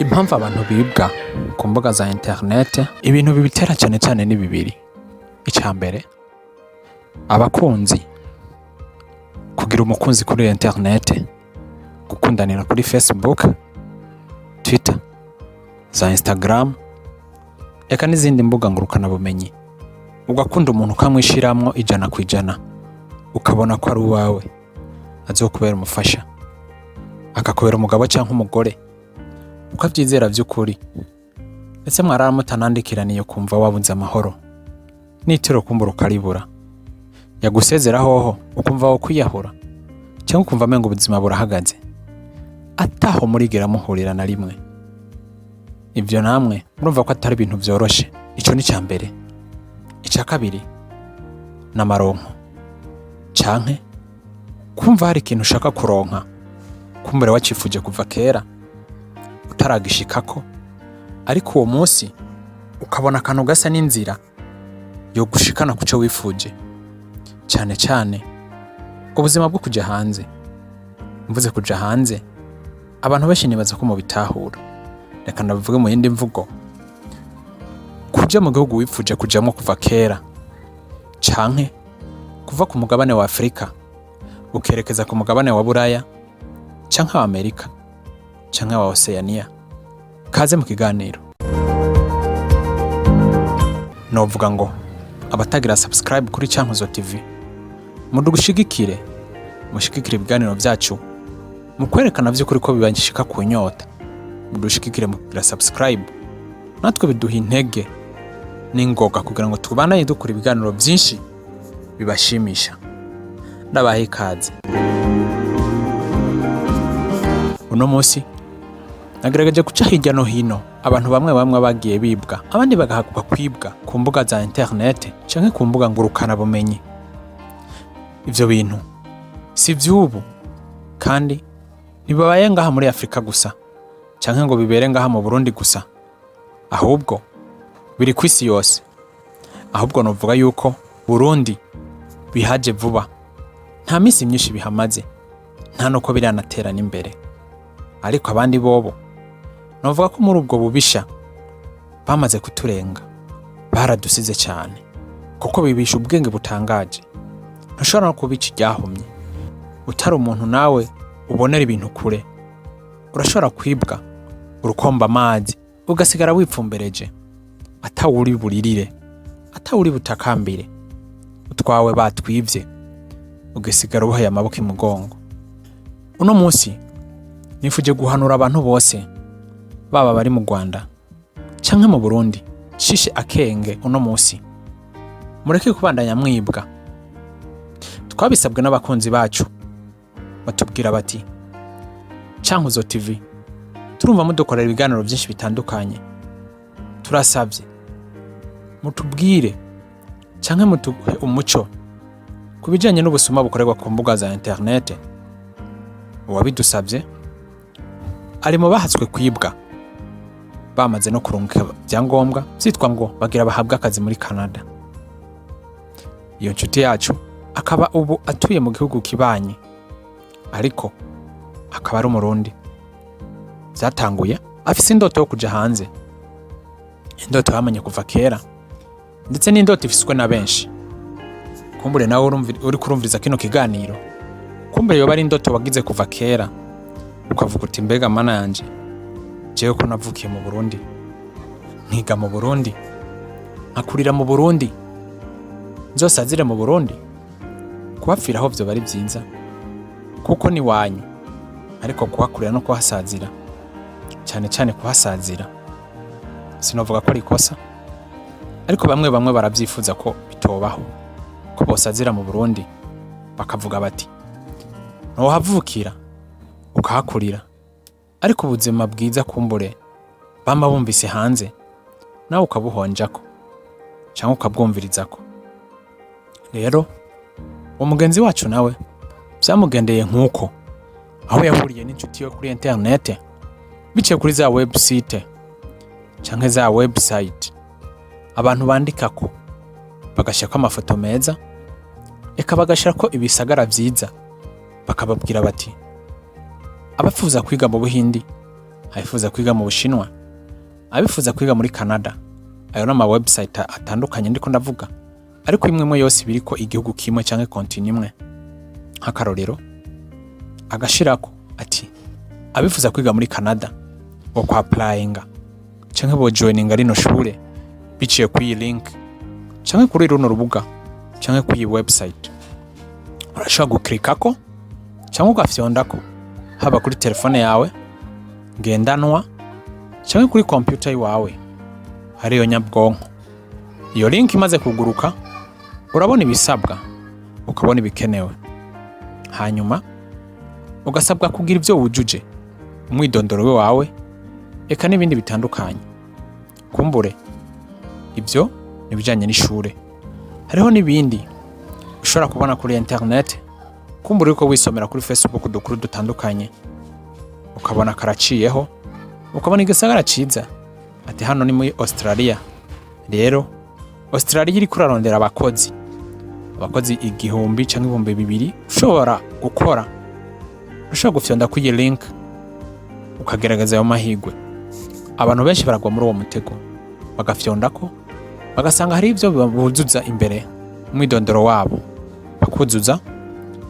Impamvu abantu bibwa ku mbuga za interinete, ibintu bibitera cyane cyane ni bibiri. Icya mbere, abakunzi, kugira umukunzi kuri interinete, gukundanira kuri Facebook, Twitter, za Instagram, eka n'izindi mbuga ngurukanabumenyi, ugakunda umuntu ukamwishiramwo 100%, ukabona ko ari uwawe, azokubera umufasha, akakubera umugabo cyangwa umugore, ukabyizera by'ukuri, ndetse mwarara mutanandikiraniye kumva wabuze amahoro n'itiro, kumbura ukaribura, yagusezera hoho ukumva wo kwiyahura cyangwa ukumva amenga ubuzima burahagaze, ataho murigera muhurira na rimwe. Ibyo namwe murumva ko atari ibintu byoroshe. Icyo ni icya mbere. Icya kabiri ni amaronko, canke kumva hari ikintu ushaka kuronka, kumbure wacifuje kuva kera utaragishikako, ariko uwo munsi ukabona akantu gasa n'inzira yo gushikana ku cyo wifuje, cyane cyane ubuzima bwo kuja hanze. Mvuze kuja hanze, abantu benshi nibaza ko mubitahura. Reka ndabivuge mu yindi mvugo: kuja mu gihugu wifuje kujamwo kuva kera, canke kuva ku mugabane wa Afurika ukerekeza ku mugabane wa Buraya canke wa Amerika canke wa Oceania. Kaze mu kiganiro. Novuga ngo abatagira subscribe kuri Cankuzo TV, mudushigikire, mushigikire ibiganiro byacu mu kwerekana vy'ukuri ko bibashika ku nyota. Mudushigikire mu kugira subscribe, natwe biduha intege n'ingoga kugira ngo tubandanye dukora ibiganiro byinshi bibashimisha. Ndabaha ikaze. Uno munsi nagerageje guca hirya no hino abantu bamwe bamwe bagiye bibwa, abandi bagahaguka kwibwa ku mbuga za interinete canke ku mbuga ngurukanabumenyi. Ivyo bintu si ivy'ubu, kandi ntibibaye ngaha muri Afurika gusa canke ngo bibere ngaha mu Burundi gusa, ahubwo biri ku isi yose. Ahubwo novuga yuko Burundi bihaje vuba, nta minsi myinshi bihamaze, nta nuko biranatera n'imbere. Ariko abandi bobo novuga ko muri ubwo bubisha bamaze kuturenga, baradusize cyane, kuko bibisha ubwenge butangaje. Ntushobora no kubica iryahumye utari umuntu nawe ubonera ibintu kure. Urashobora kwibwa urukomba amazi, ugasigara wipfumbereje, atawuri buririre, atawuri butakambire, utwawe batwivye, ugasigara uboheye amaboko imugongo. Uno munsi nifuje guhanura abantu bose, baba bari mu Rwanda canke mu Burundi, shishe akenge. Uno munsi mureke kubandanya mwibwa. Twabisabwe n'abakunzi bacu, batubwira bati: "Cankuzo TV, turumva mudukorera ibiganiro byinshi bitandukanye, turasabye mutubwire canke mutuhe umuco ku bijanye n'ubusuma bukorerwa ku mbuga za interinete." Uwabidusabye ari mu bahatswe kwibwa, bamaze no kurungika ibyangombwa vyitwa ngo bagira bahabwe akazi muri Canada. Iyo nshuti yacu akaba ubu atuye mu gihugu kibanyi, ariko akaba ari Umurundi. Vyatanguye afise indoto yo kuja hanze, indoto yamenye kuva kera, ndetse n'indoto ifiswe na benshi. Kumbure nawe uriko urumviriza kino kiganiro, kumbure yoba ari indoto wagize kuva kera, ukavuga uti: "Mbega mana yanje, jewe ko navukiye mu Burundi, nkiga mu Burundi, nkakurira mu Burundi, nzosazire mu Burundi?" Kuhapfiraho vyoba ari vyiza kuko ni wanyu, ariko kuhakurira no kuhasazira, cyane cyane kuhasazira, sinovuga ko ari ikosa, ariko bamwe bamwe baravyifuza ko bitobaho, ko bosazira mu Burundi, bakavuga bati: "Ntuhavukira ukahakurira, ariko ubuzima bwiza kumbure bama bumvise hanze nawe ukabuhonjako cyangwa ukabwumvirizako." Rero uwo mugenzi wacu nawe byamugendeye nk'uko, aho yahuriye n'inshuti yo kuri interinete biciye kuri za website canke za website abantu bandikako, bagashirako amafoto meza, eka bagashirako ibisagara vyiza, bakababwira bati: "Abafuza kwiga mu Buhindi Abifuza kwiga mu Bushinwa, abifuza kwiga muri Canada. Ayo ni ama website atandukanye ndiko ndavuga, ariko imwe imwe yose ibiriko igihugu kimwe canke continent imwe. Nk'akarorero, agashirako ati abifuza kwiga muri Canada bo kwa applyinga canke bo joininga rino shure biciye kuri iyi link canke kuri runo rubuga canke kuri iyi website. Urashobora guklikako canke ugafyondako, haba kuri telefone yawe ngendanwa canke kuri computer iwawe ariyo nyabwonko. Iyo link imaze kuguruka, urabona ibisabwa, ukabona ibikenewe, hanyuma ugasabwa kugira ibyo wujuje, umwidondoro wawe, eka n'ibindi bitandukanye. Kumbure ibyo ni ibijanye n'ishure. Hariho n'ibindi ushobora kubona kuri internet, kumbure uriko wisomera kuri Facebook udukuru dutandukanye, ukabona karaciyeho, ukabona igisagara ciza, ati hano ni muri Australia. Rero Australia iriko irarondera abakozi 1000 canke 2000 ushobora gukora. Ushobora gufyonda kuri iyi link ukagerageza ayo mahirwe. Abantu benshi baragwa muri uwo mutego, bagafyondako, bagasanga hari ibyo buzuza imbere, umwidondoro wabo, bakuzuza,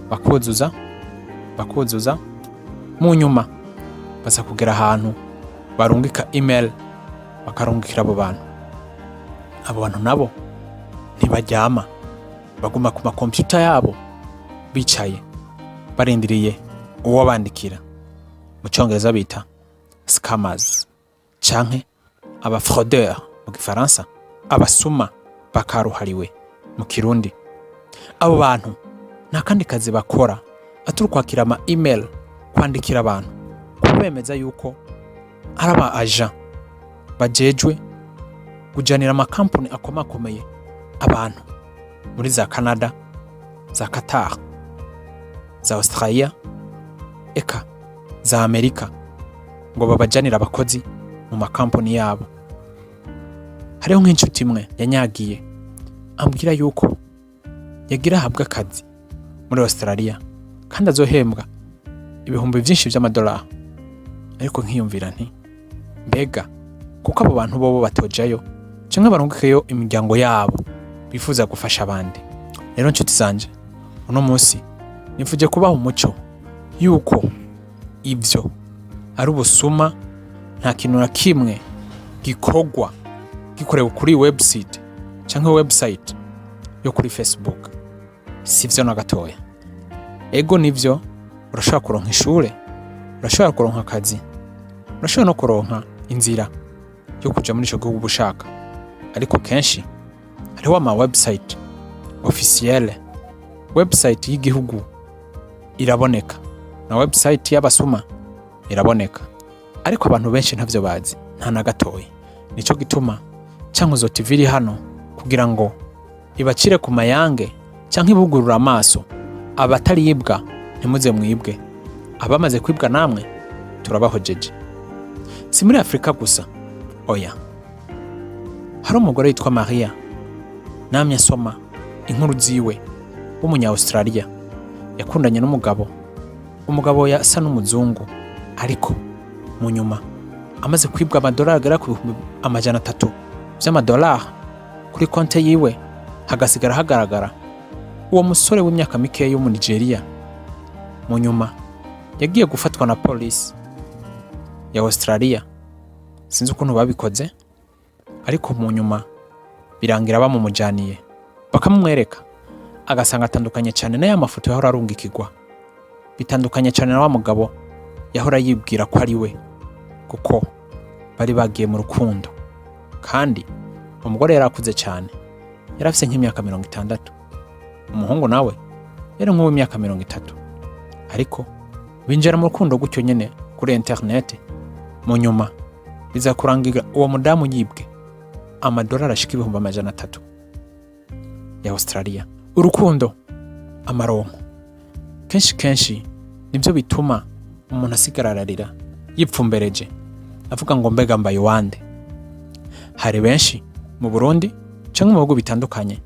bakuzuza, bakuzuza. Mu nyuma baza kugera ahantu barungika email, bakarungikira abo bantu. Abo bantu nabo ntibaryama, baguma ku makompyuta yabo bicaye barindiriye uwo bandikira. Mu Cyongereza bita scammers canke aba fraudeur mu Gifaransa, abasuma bakaruhariwe mu Kirundi. Abo bantu nta kandi kazi bakora atari ukwakira ama email, kwandikira abantu, kubemeza yuko ari aba agent bajejwe kujanira amakampani akomakomeye abantu muri za Canada, za Qatar, za Australia, eka za Amerika, ngo babajanire abakozi mu makampani yabo. Hariho nk'inshuti imwe yanyagiye ambwira yuko yagira ahabwe akazi muri Australia kandi azohembwa ibihumbi vyinshi vy'amadolari. Ariko nkiyumvira nti mbega kuko abo bantu bobo batojayo canke barungikeyo imiryango yabo bifuza gufasha abandi? Rero nshuti zanje, uno munsi nifuje kubaha umuco yuko ivyo ari ubusuma. Nta kintu na kimwe gikorwa gikorewe kuri website canke website yo kuri Facebook, sivyo na gatoya. Ego nivyo, urashobora kuronka ishure, urashobora kuronka akazi, urashobora no kuronka inzira yo kuja muri ico gihugu uba ushaka, ariko kenshi hariho ama website officielle. Website y'igihugu iraboneka na website y'abasuma iraboneka, ariko abantu benshi ntavyo bazi nta na gatoya. Nico gituma Cankuzo TV iri hano kugira ngo ibacire ku mayange canke ibugurure amaso. Abataribwa ntimuze mwibwe, abamaze kwibwa namwe turabahojeje. Si muri Afurika gusa, oya. Hari umugore yitwa Maria, namye asoma inkuru ziwe, w'umunya Australia, yakundanye n'umugabo. Umugabo yasa n'umuzungu, ariko mu nyuma amaze kwibwa amadolari agera ku 300,000 vy'amadolari kuri konte yiwe, hagasigara hagaragara uwo musore w'imyaka mikeya wo mu Nigeria. Mu nyuma yagiye gufatwa na polisi ya Australia. Sinzi ukuntu babikoze, ariko mu nyuma birangira bamumujaniye, bakamumwereka, agasanga atandukanye cyane n'aya mafoto yahora arungikirwa, bitandukanye cyane na wa mugabo yahora yibwira ko ari we, kuko bari bagiye mu rukundo. Kandi umugore yari akuze cyane, yari afise nk'imyaka 60, umuhungu nawe yari nk'uw'imyaka 30, ariko binjira mu rukundo gutyo nyene kuri interineti. Mu nyuma biza kurangira uwo mudamu yibwe amadolari ashika 300,000 ya Australia. Urukundo, amaronko, kenshi kenshi nibyo bituma umuntu asigara ararira yipfumbereje, avuga ngo mbega mbaye uwande? Hari benshi mu Burundi canke mu bihugu bitandukanye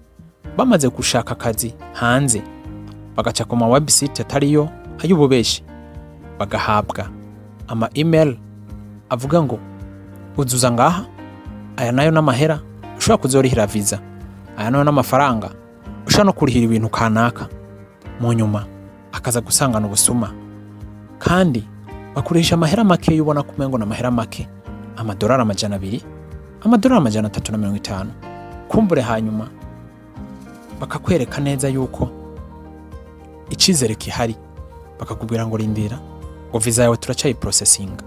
bamaze gushaka akazi hanze, bagaca ku ma website atariyo, ay'ububeshi, bagahabwa ama email. Avuga ngo uzuza ngaha, aya nayo n'amahera ushobora kuzorihira visa, aya nayo n'amafaranga ushobora no kurihira ibintu kanaka. Mu nyuma akaza gusangana ubusuma, kandi bakoresha amahera make. Iyo ubona kumengo ni amahera make, amadolari 200, amadolari 350 kumbure, hanyuma bakakwereka neza yuko icizere kihari, bakakubwira ngo rindira, ngo visa yawe turacayiprocessinga,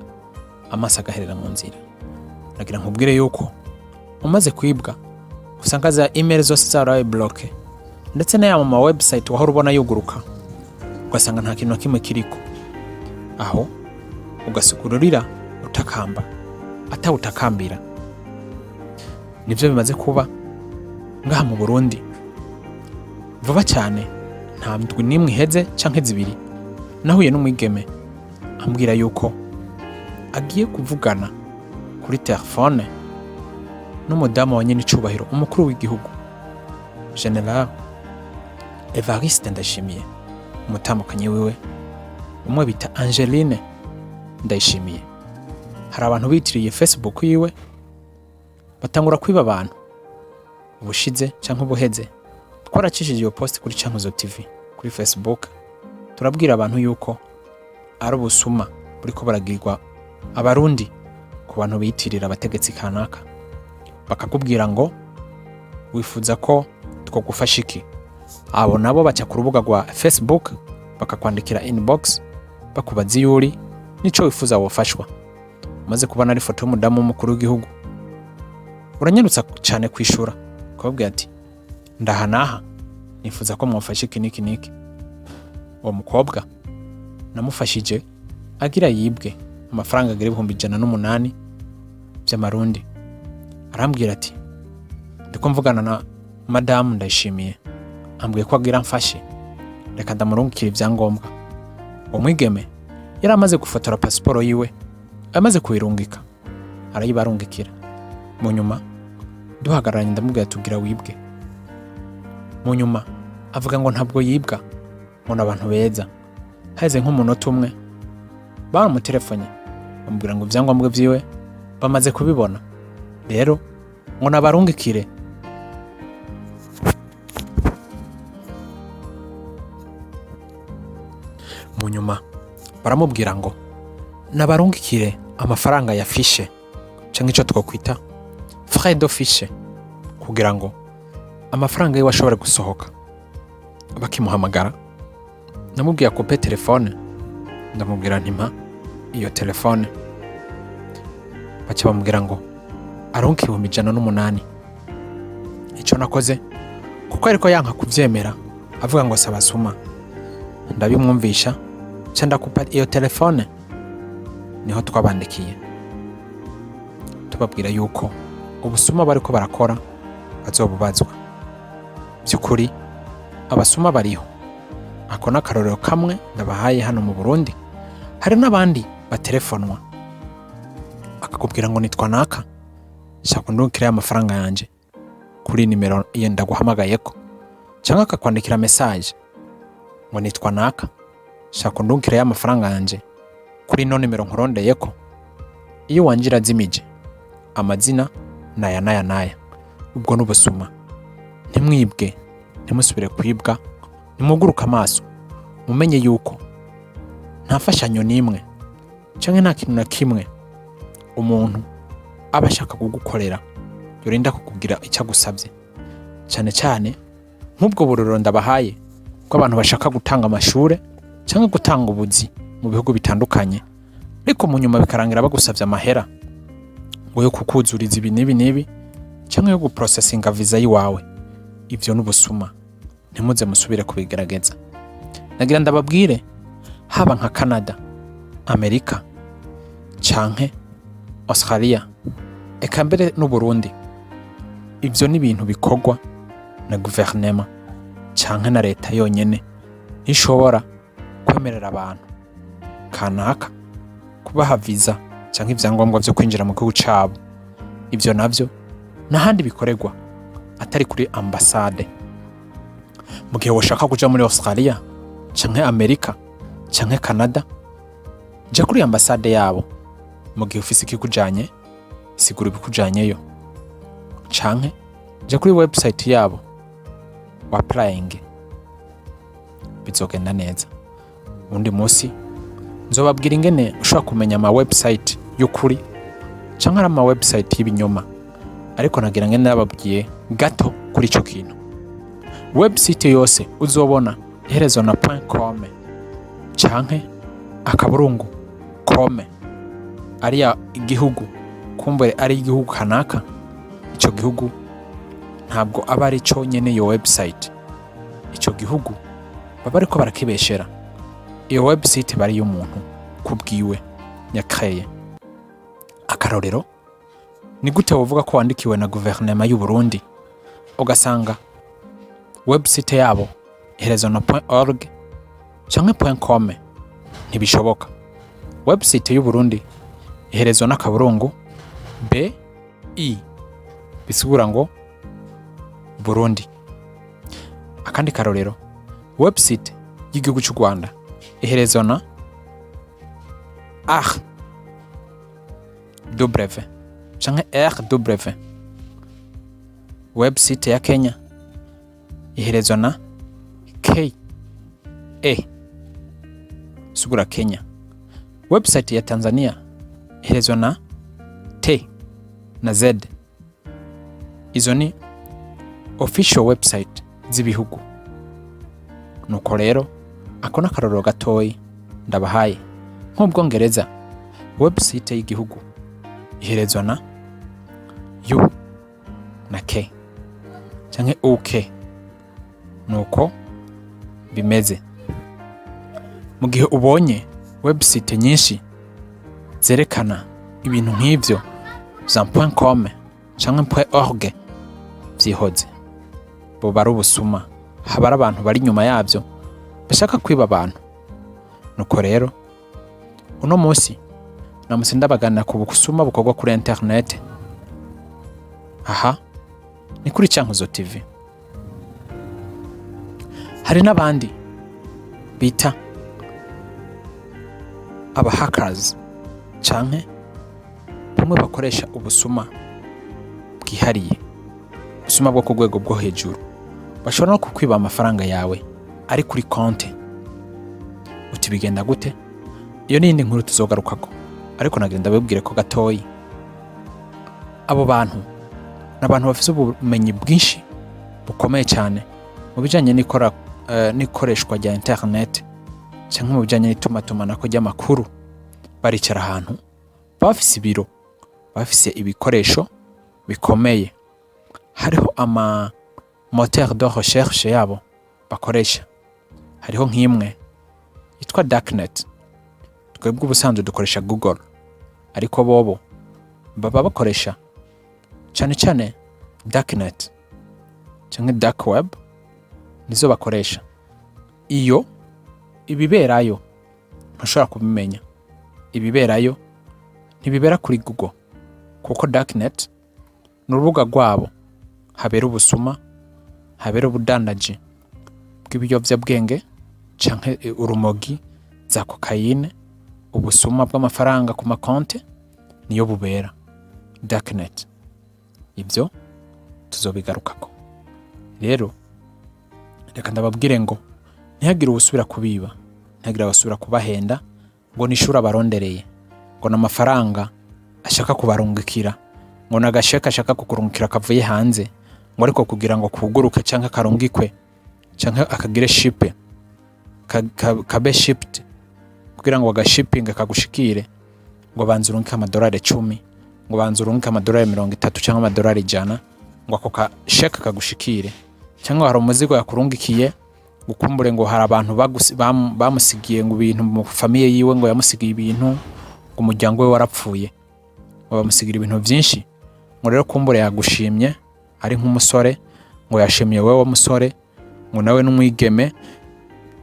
amaso agaherera mu nzira. Nagira nkubwire yuko umaze kwibwa usanga za email zose zarabaye bloqué, ndetse na ya ma website wahora ubona yuguruka ugasanga nta kintu na kimwe kiriko. Aho ugasigururira utakamba atawutakambira. Nivyo bimaze kuba ngaha mu Burundi vuba cyane. Nta ndwi n'imwe iheze canke zibiri, nahuye n'umwigeme ambwira yuko agiye kuvugana kuri telefone n'umudamu wa nyenicubahiro umukuru w'igihugu, Général Evariste Ndayishimiye, umutambukanyi wiwe umwe bita Angeline Ndayishimiye. Hari abantu bitiriye Facebook yiwe batangura kwiba abantu. Ubushize canke ubuheze twaracishije iyo post kuri Cankuzo TV kuri Facebook, turabwira abantu yuko ari ubusuma buriko buragirwa Abarundi ku bantu biyitirira abategetsi kanaka, bakakubwira ngo wifuza ko twogufasha iki. Abo nabo baca ku rubuga rwa Facebook bakakwandikira inbox, bakubaza iyo uri n'ico wifuza wofashwa. Umaze kubona ari ifoto y'umudamu w'umukuru w'igihugu, uranyarutsa cyane kwishura ukababwira ati ndaha naha, nifuza ko mwofasha iki n'iki n'iki. Uwo mukobwa namufashije agira yibwe amafaranga agera 108,000 by'Amarundi. Arambwira ati ndiko mvugana na madamu Ndayishimiye, ambwiye ko agira mfashe, reka ndamurungikira ibyangombwa. Uwo mwigeme yari amaze gufotora pasiporo yiwe, amaze kuyirungika, arayibarungikira. Mu nyuma duhagararanye ndamubwira tugira wibwe. Mu nyuma avuga ngo ntabwo yibwa, ngo ni abantu beza. Haheze nk'umunota umwe baramutelefone, bamubwira ngo ibyangombwa vyiwe bamaze kubibona, rero ngo nabarungikire. Mu nyuma baramubwira ngo nabarungikire amafaranga ya fiche, canke ico twokwita frais de fiche, kugira ngo amafaranga yiwe ashobore gusohoka. Bakimuhamagara namubwiye akupe telefone, ndamubwira nti mpa iyo telefone. Baca bamubwira ngo aronke 108,000. Ico nakoze, kuko ariko yanka kuvyemera avuga ngo saba suma, ndabimwumvisha ca ndakupa iyo telefone. Niho twabandikiye tubabwira yuko ubusuma bariko barakora bazobubazwa. By'ukuri abasuma bariho. Ako n'akarorero kamwe ndabahaye hano mu Burundi. Hari n'abandi batelefonwa akakubwira ngo nitwa naka, shaka undungikire amafaranga yanje kuri nimero iyo ndaguhamagayeko, cyangwa akakwandikira message ngo nitwa naka, shaka undungikire amafaranga yanje kuri ino nimero nkurondeyeko, iyo wanje irazimije, amazina naya naya naya. Ubwo n'ubusuma. Ntimwibwe, ntimusubire kwibwa, nimuguruke amaso, mumenye yuko nta mfashanyo n'imwe canke nta kintu na kimwe umuntu aba ashaka kugukorera yorinda kukugira icyo agusabye, cyane cyane nk'ubwo burorero ndabahaye bw'abantu bashaka gutanga amashure cyangwa gutanga ubuzi mu bihugu bitandukanye, ariko mu nyuma bikarangira bagusabye amahera ngo yo kukuzuriza ibi n'ibi n'ibi cyangwa yo guprocessinga visa yiwawe. Ivyo n'ubusuma, ntimuze musubire kubigerageza. Nagira ndababwire, haba nka Canada, Amerika canke Australia, eka mbere n'Uburundi, ivyo ni ibintu bikorwa na guverinema canke na leta yonyene. Ntishobora kwemerera abantu kanaka kubaha visa canke ivyangombwa vyo kwinjira mu gihugu cabo. Ivyo navyo n'ahandi bikorerwa atari kuri ambasade. Mu gihe woshaka kuja muri Australia canke Amerika canke Canada, ja kuri ambasade yabo. Mu gihe ufise ikikujanye, sigura ibikujanyeyo, canke ja kuri website yabo wa applying, bizogenda neza. Undi munsi nzobabwira ingene ushobora kumenya ama website y'ukuri canke ari ama website y'ibinyoma, ariko nagira ngene nababwiye gato kuri ico kintu. Website yose uzobona iherezwa na .com canke akaburungu com, ariya igihugu, kumbure ari igihugu kanaka, ico gihugu ntabwo aba ari cyo nyene iyo website. Ico gihugu baba bariko barakibeshera. Iyo website bari y'umuntu kubwiwe yakreye. Akarorero, ni gute wovuga ko wandikiwe na guverinoma y'u Burundi, ugasanga website yabo iherezwa na .org canke .com? Ntibishoboka. Website y'u Burundi iherezwa n'akaburungu b i, bisigura ngo Burundi. Akandi karorero, website y'igihugu cy'u Rwanda iherezwa na r w canke r w. Website ya Kenya iherezwa na k e, sigura Kenya. Website ya Tanzania iherezwa na t na z. Izo ni official website z'ibihugu. Nuko rero ako n'akarorero gatoyi ndabahaye. Nk'Ubwongereza, website y'igihugu iherezwa na u na k canke uk. Nuko bimeze. Mu gihe ubonye website nyinshi zerekana ibintu nk'ivyo za .com canke .org, vyihoze, boba ari ubusuma, haba ari abantu bari inyuma yavyo bashaka kwiba abantu. Nuko rero uno munsi namutse ndabaganira ku busuma bukorwa kuri internet. Aha ni kuri Cankuzo TV. Hari n'abandi bita aba hackers, canke bamwe bakoresha ubusuma bwihariye, ubusuma bwo ku rwego rwo hejuru. Bashobora no kukwiba amafaranga yawe ari kuri konte. Uti bigenda gute? Iyo ni iyindi nkuru tuzogarukako, ariko nagira ndabibwire ko gatoyi. Abo bantu ni abantu bafise ubumenyi bwinshi bukomeye cyane mu bijanye n'ikoreshwa rya internet cyangwa mu bijanye n'itumatumanako ry'amakuru. Baricara ahantu, baba bafise ibiro, baba bafise ibikoresho bikomeye. Hariho ama moteur de recherche yabo bakoresha. Hariho nk'imwe yitwa darknet. Twebwe ubusanzwe dukoresha Google, ariko bobo baba bakoresha cyane cyane darknet cyangwa dark web, nizo bakoresha. Iyo ibiberayo ntushobora kubimenya. Ibiberayo ntibibera kuri Google, kuko darknet ni urubuga rwabo habera ubusuma, habera ubudandaji bw'ibiyovyabwenge canke urumogi, za kokayine, ubusuma bw'amafaranga ku makonte, niyo bubera darknet. Ibyo tuzobigarukako. Rero reka ndababwire ngo ntihagire uwusubira kubiba, ntihagire abasubira kubahenda ngo nishuri abarondereye, ngo n'amafaranga ashaka kubarungikira, ngo n'agasheke ashaka kukurungikira kavuye hanze, ngo ariko kugira ngo kuguruke canke karungikwe canke akagire ship kabe shipped, kugira ngo agashipinge kagushikire, ngo banza urungike amadolari 10, ngo banza urungike amadolari 30 canke amadolari 100, ngo ako kasheke kagushikire, cyangwa hari umuzigo yakurungikiye, ngo ukumbure ngo hari abantu bamusigiye ngo ibintu mu famille yiwe, ngo yamusigiye ibintu, ngo umuryango we warapfuye, ngo bamusigira ibintu byinshi, ngo rero kumbure yagushimye ari nk'umusore, ngo yashimiye wowe musore, ngo nawe n'umwigeme,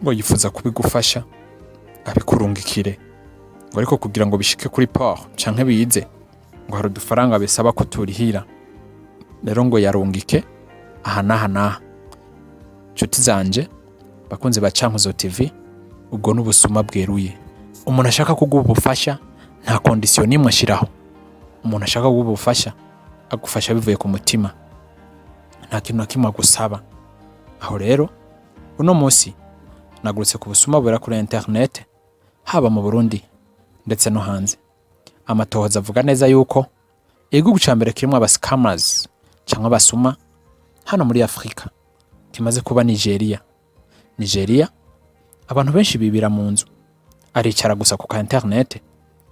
ngo yifuza kubigufasha abikurungikire, ngo ariko kugira ngo bishike kuri port canke bize, ngo hari udufaranga bisaba ko turihira, rero ngo yarungike aha n'aha n'aha. Nshuti zanje, bakunzi ba Cankuzo TV, ubwo n'ubusuma bweruye. Umuntu ashaka kuguha ubufasha Nta condition n'imwe ashiraho. Umuntu ashaka kuguha ubufasha agufasha bivuye ku mutima, nta kintu na kimwe agusaba. Aho rero uno munsi nagurutse ku busuma bubera kuri internet, haba mu Burundi ndetse no hanze. Amatohoza avuga neza yuko igihugu ca mbere kirimwo aba scammers canke abasuma hano muri Afrika kimaze kuba Nigeria. Nigeria, abantu benshi bibira mu nzu, aricara gusa ku ka internet,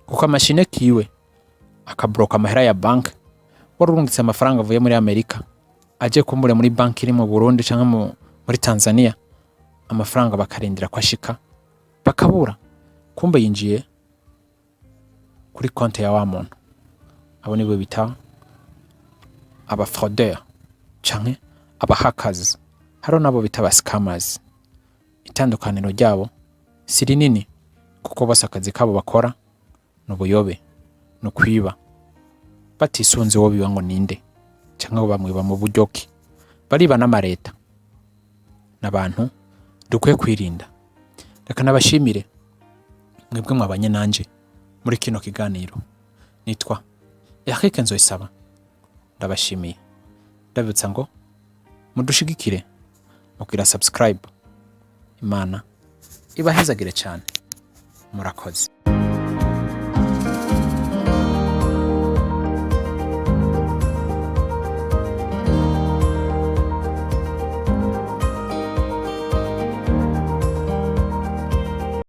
ku kamashine kiwe, akabloka amahera ya banki. Wari urungitse amafaranga avuye muri Amerika aje kumbure muri banki iri mu Burundi canke muri Tanzania, amafaranga bakarindira ko ashika bakabura, kumbe yinjiye kuri konti ya wa muntu. Abo nibo bita aba fraudeur canke aba hackers. Hariho nabo bita aba scammers. Itandukaniro ryabo si rinini, kuko bose akazi kabo bakora ni ubuyobe, ni ukwiba, batisunze uwo biba ngo ninde canke ngo bamwiba mu buryo ki. Bariba n'amareta. N'abantu dukwiye kwirinda. Reka nabashimire mwebwe mwabanye nanje muri kino kiganiro. Nitwa Eric Nzoyisaba, ndabashimiye. Ndabibutsa ngo mudushigikire mugira subscribe. Imana ibahezagire cyane, murakoze.